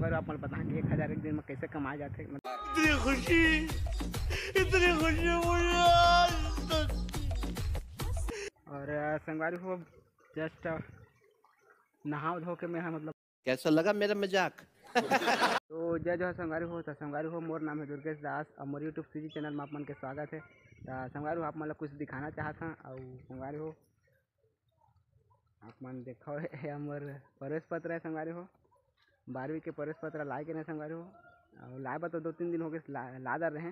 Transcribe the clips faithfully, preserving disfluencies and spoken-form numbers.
पर आप मन ल बताहूँ कि एक हजार एक दिन में कैसे कमाए जाथे। इतनी खुशी, इतनी खुशी मुझे आज तक। और, अ, संगवारी हो, just, अ, नहा धो के मैं ह, मतलब, कैसा लगा मेरा मजाक? तो जय जोहार संगवारी हो, तो संगवारी हो, मोर नाम है दुर्गेश दास और मोर YouTube सीजी चैनल में आप मन के स्वागत है। तो संगवारी हो, आप मन ला कुछ दिखाना चाहत हूँ और संगवारी हो, आप मन देखो, ये हमर प्रवेश पत्र है संगवारी हो, बारहवीं के प्रवेश पत्र लाए के नहीं संगवारी हो। और लाए बर तो दो तीन दिन हो गए, ला, ला दर रहे,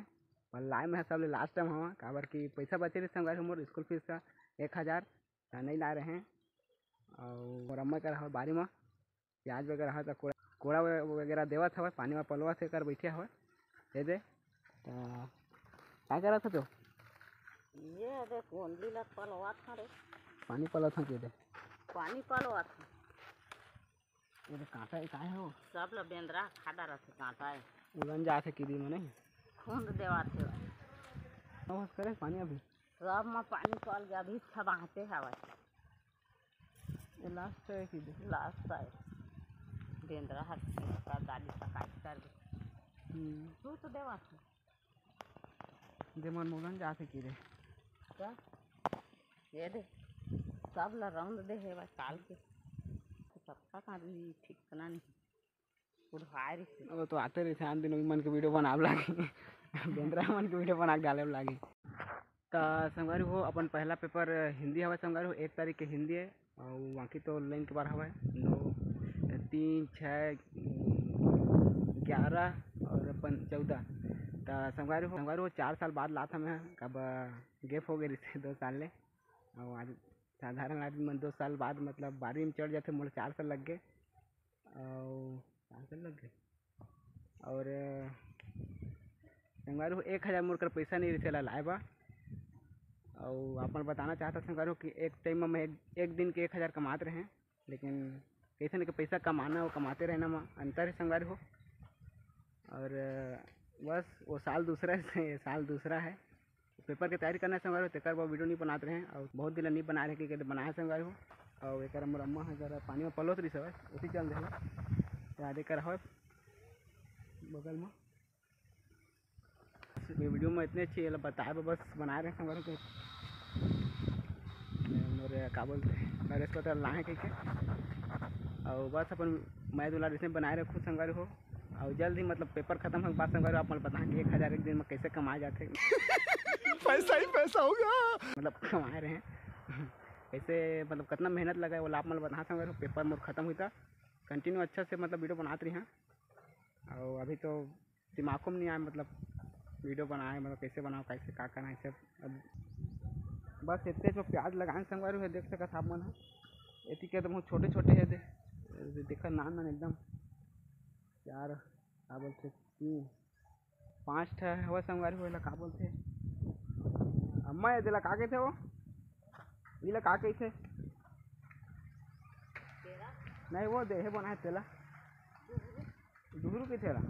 पर लाए मैं सबले लास्ट टाइम हवा, काबर कि पैसा बचे रहे संगवारी हो, मोर स्कूल फीस का एक हजार, त नहीं ला रहे। और मोर अम्मा कर हवा बारी में प्याज वगैरह है, त कोड़ा, कोड़ा वगैरह देवत हवय, पानी में पलवत हे, कर बैठे हवय। ये दे, त का करत हस तो? ये दे, कोंडली ला पलवत हन रे। पानी पलवत हन के दे? पानी पलवत हन। ये दे, कांटा ये काय हो? सब ला बेंदरा खा डारत हे, कांटा हे। उलन जात हे कीदी में नहीं? खूंद देवत हे। बस करे पानी अभी। सब में पानी पल गया, अभी छबाहते हवय। ये लास्ट है कि दे? लास्ट है। बेंदरा हर का गाड़ी सकाई कर दे। हम्म। तू तो देवा था। दे मन मोलन जात हे कि रे? क्या? ये दे। सब ला रौंद दे हे भाई काल के। सबका का भी ठिकाना नहीं। उधार से। वो तो आते रहिथे आन दिन, ओही मन के वीडियो बनाब लागे। बेंदरा मन के वीडियो बना के डाले लागे। त संगवारी हो, अपन पहला पेपर हिंदी हवय संगवारी हो, एक तारीख के हिंदी है, और बाकी तो लाइन के बार हवय, नौ, तीन, छः, ग्यारह और अपन चौदह। त संगवारी हो, संगवारी हो, चार साल बाद लात हमें, अब गैप हो गए रिहिसे दो साल ले, और आज साधारण आदमी मन दो साल बाद, मतलब, बारहवीं में चढ़ जाते, मोला चार साल लग गए। अउ चार साल लग गए। और संगवारी हो, एक हजार मोर कर पैसा नहीं रहिसे ला लाए बा। अउ आप मन बताना चाहता संगवारी हो कि एक टाइम में मैं एक, एक दिन के एक हजार कमात रहे, लेकिन कैसे न के पैसा कमाना और कमाते रहना में अंतर है संगवारी हो। और बस वो साल दूसरा है, साल दूसरा है। पेपर के तैयारी करना है संगवारी हो, तेकर बर वीडियो नहीं बनात रहे और बहुत दिन ले नहीं बना रहे, कि बनाए संगवारी हो। और एक मोर अम्मा है जरा पानी में पलोत रही सवय, उसी चल रहे याद कर हो बगल में। ये वीडियो में इतने अच्छे ये बताए बर बस बनाए रहे संगवारी हो। मोर का बोलते हैं, नरेश पटेल लाए कह के। और बस अपन मैं दुलार इसने बनाए रखूँ संगवारी हो। और जल्द ही, मतलब, पेपर खत्म होने के बाद संगवारी हो, आप मन बताएंगे एक हजार एक दिन में कैसे कमाए जाते। पैसा ही पैसा होगा। मतलब, कमाए रहे हैं। कैसे, मतलब, कितना मेहनत लगा है, वो आप मन बता संगवारी हो। पेपर मोर खत्म हुई था, कंटिन्यू अच्छा से, मतलब, वीडियो बनात रही हैं। और अभी तो दिमाग में नहीं आया, मतलब, वीडियो बनाए, मतलब, कैसे बनाओ, कैसे का करना है सब। अब बस इतने जो प्याज लगाए संगवारी हो, देख सकत आप मन ह, एती के एकदम छोटे छोटे है दे, देखा नान नान एकदम। चार, का बोलते, तीन, पाँच ठा हवा संगवारी हो, एला का बोलथे? अम्मा, ये देला का कहिथे वो? इला का कहिथे? नहीं, वो देहे बना है तेला। डुहरू कहिथे ला।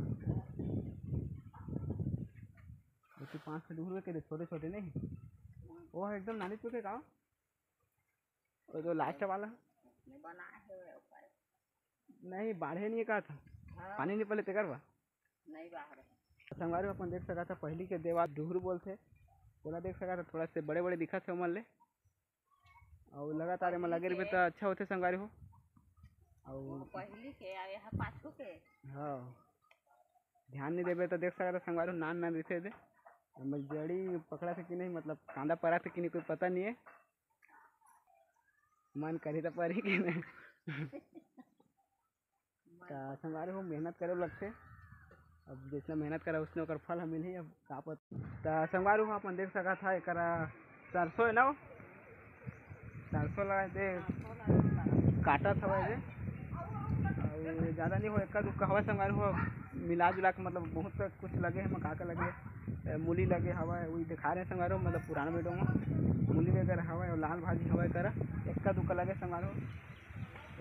ये तो पाँच ठा डुहरू के दे, छोटे छोटे नहीं। वो है एकदम नानी चुके का? वो जो लास्ट वाला? नहीं, बना है वो ऊपर। नहीं, बाढ़े नहीं कहा था। हाँ। पानी नहीं पले तेकर बा? नहीं बाहर। संगवारी हो, अपन देख सकत ह, पहली के देवाल डुहरू बोलथे, ओला देख सकत ह, थोड़ा से बड़े-बड़े दिखत हे ओमन ले। अउ लगातार एमा लगे रहिबे त अच्छा होथे संगवारी हो। अउ वो पहली के, अउ यहाँ पाछू के। हाँ, ध्यान नहीं देबे त देख सकत ह संगवारी हो, नान नान रहिथे दे। एमा जड़ी पकड़ाथे कि नहीं, मतलब कांदा पराथे कि नहीं, कोई पता नहीं है। मन करही त परही कि नहीं। त संगवारी हो, मेहनत करे लगथे। अब जितना मेहनत करा, उसने ओकर फल ह मिलही। अब का पता। त संगवारी हो, अपन देख सकत ह, एकरा सरसों है ना, वो सरसों लगाए थे, काटत हवय जे। अउ ज्यादा नहीं हो, एक्का दुक्का हवय संगवारी हो, मिला जुला के, मतलब, बहुत सा कुछ लगे हे, एमा का का लगे हे, ए, मूली लगे हवय, वही दिखा रहे हैं संगवारी हो, मतलब, पुराना वीडियो में मूली वगैरह हवय, अउ लाल भाजी हवय करा, एक्का दुक्का लगे संगवारी हो।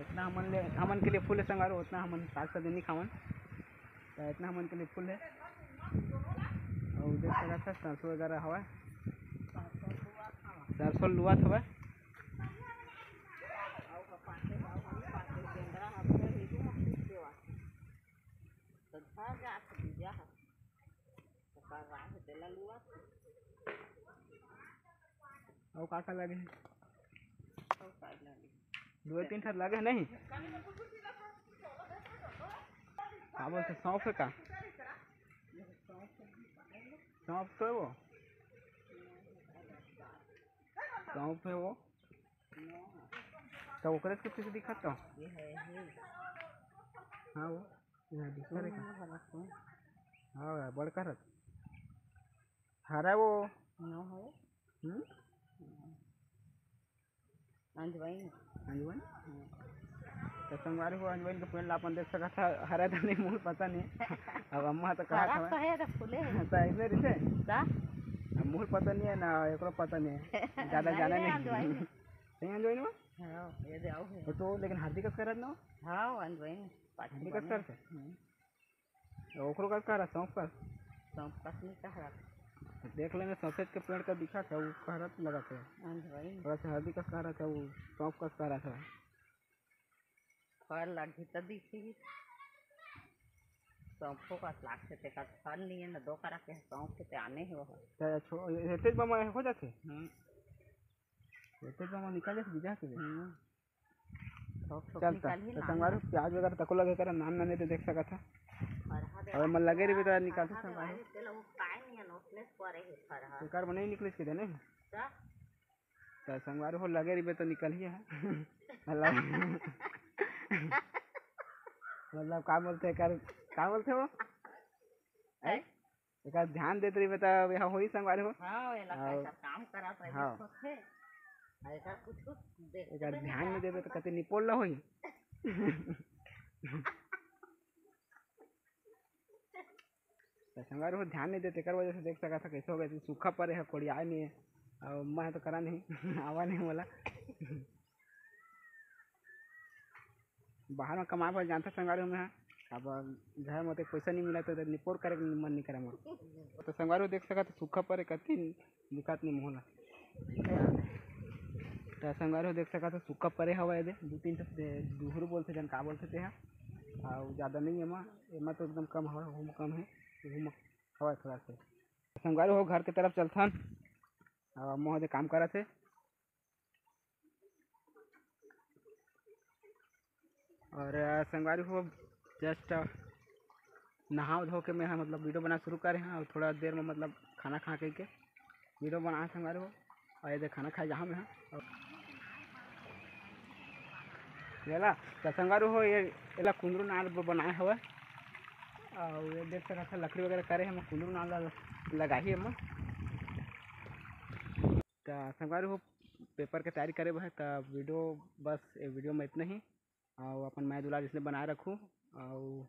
इतना हमन ले, हमन के लिए फुल है संगवारी हो, उतना हमन साग सब्जी नहीं खावन, तो इतना हमन के लिए फुल है। अउ देख सकत ह, सरसों वगैरह हवय, सरसों लुआत हवय। हाँ, जा, जा। अउ का का लगे हे? दो तीन ठन लगे हे नहीं? का बोलथे, सौंफ हे का? सौंफ तो हे वो, सौंफ हे वो। तो ओकरे से कुछ दिखत का? हाँ वो, ये दिखत हे का? हाँ यार, बड़का हरा, हरा वो। हम्म? अजवाइन। अजवाइन? हम्म। तो संगवारी हो, अजवाइन के पेड़ ला अपन देख सकत ह, हरा तो नहीं, मूल पता नहीं। अब अम्मा तो कहा हरा था तो हे, तो फूले हे। तो ऐसे रहिथे। का? अब मूल पता नहीं है ना, एकरो पता नहीं है। ज्यादा नहीं जाने रे, नहीं। अजवाइन। सही अजवाइन में? हाँ, ये दे आओ हे। तो, तो लेकिन हरदी कस करत ना? हाँ, अजवाइन। हरदी कस करत हे? हम्म। ओकरो का कहा रहा, सौंफ का? सौंफ का नहीं कहा रहा। देख लेंगे, सफेद के पेड़ का दिखा था, वो कहा रहा लगा था। हाँ जी भाई। थोड़ा सा हरदी का कहा रहा था, वो सौंफ का कहा रहा था। फल लगी तो दिखी। सौंफो का लागथे, तेकर फल नहीं है ना, दो करा के सौंफ के ते आने ही वो। तो छो-, ये तेज बमा हो जाते? हम्म। ये तेज बमा निकल जाते, बीजा के लिए। हम्म। थोक थोक चल त, निकालही त ना। संगवारी हो, प्याज वगैरह तको लगे करा, नान नान दे देख सकत ह। फरहा दे अबे मन लगे रहिबे त निकालथे फरहा दे संगवारी हो। तेला वो काय नियन ओसने करे हे फरहा। बेकार बने निकलिस के देने। त? त संगवारी हो लगे रहिबे त निकलही है। मतलब, मतलब का बोलथे कर, का बोलथे वो? हैं? एकर ध्यान देत रहिबे त एहा होही संगवारी हो। हाँ, एला हाँ। कैसा काम करत रहिबे हाँ। सोचे। एकर कुछ देख एकर ध्यान नहीं देबे त कते निपोल ला होही। त संगवारी हो ध्यान नहीं देते, एकर वजह से देख सकत ह कैसे हो गए, सूखा परे है, कोड़ियाए नहीं है। अउ मैं तो करा नहीं, आवा नहीं मोला। बाहर में कमाए बर जानथस संगवारी हो मैं ह। अब घर में तो पैसा नहीं मिला तो निपोर करे के मन नहीं करे मोर। तो संगवारी हो देख सकत ह सूखा परे कति दिखत नहीं मोला। त संगवारी हो देख सकत ह सूखा परे हवय एदे दू तीन ठो दे-, दुहरु बोलथे जन का बोलथे तेहा। अउ ज्यादा नहीं एमा, एमा तो एकदम कम हवय, ओहू म कम हे, ओहू म हवय थोड़ा से। संगवारी हो घर के तरफ चलथन। अउ अम्मा हो दे काम करत हे। और, अ, संगवारी हो just, अ, नहा धो के मैं ह मतलब वीडियो बना शुरू करे हंव और थोड़ा देर में मतलब खाना खा के, के वीडियो बना संगवारी हो। और ये दे खाना खाए जहाँ मैं ह। एला त संगवारी हो ये एला कुंदरू नाल ब-, बनाए हवय। और ये देख सकत ह लकड़ी वगैरह करे हम कुंदरू नाल ल-, लगाही एमा। त संगवारी हो पेपर के तैयारी करे बर हे, त वीडियो बस ये वीडियो में इतना ही। अउ अपन मया दुलार इसने बनाए रखू। अउ